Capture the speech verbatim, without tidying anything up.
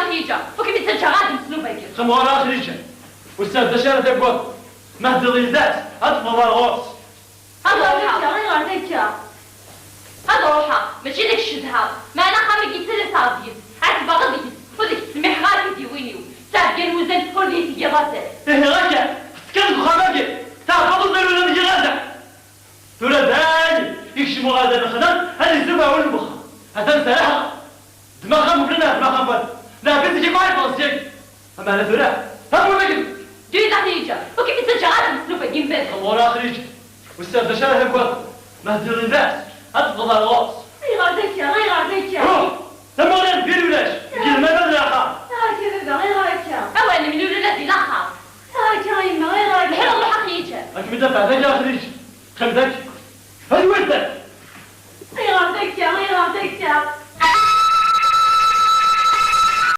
Xdija, ur kem-id-ttaǧǧaɣ ara d-msluba-agi. Xemɣur a Xdija, ur tessineḍ d acu ara tagad. Ma teddiḍ yid-s, ad teffɣeḍ ar ɣur-s. Ad ruḥeɣ. Ayɣer d akka? Ayɣer d akka? Ad ruḥeɣ, mačči d ak-cedhaɣ. Meɛna axxam-agi yettali s Ṛebbi-s, ɛetbeɣ deg-s, ur d ak-ttsemmiḥeɣ ara tidiwin-iw. Ttɛebgan wuzan ur d iyi-tgiḍ azal. Ihi akka, tetekkaḍ deg uxxam-agi, tɛebbaḍ ur d-yuran deg-i azal. Tura dayen, ikcem uɣerda n lexla, ad yessuffeɣ awal n wexxam. Atan serḥeɣ. Ddem axxam mebla neɣ ddem axxam berra. Neɣ bint-ik akk ɛerfeɣ seg-agi. Ameɛna tura, tamurt akken. Ddu yid-neɣ Xdija, ur kem-id-ttaǧǧaɣ ara d-msluba-agi n baba. Xemɣur a Xdija, ur tessineḍ d acu ara tagad. Ma teddiḍ yid-s, ad teffɣeḍ ar ɣur-s. Ayɣer d akka? Ayɣer d akka? Ruḥ! Tamuɣli n deffir ulac. Nekk d lmal ad neɣ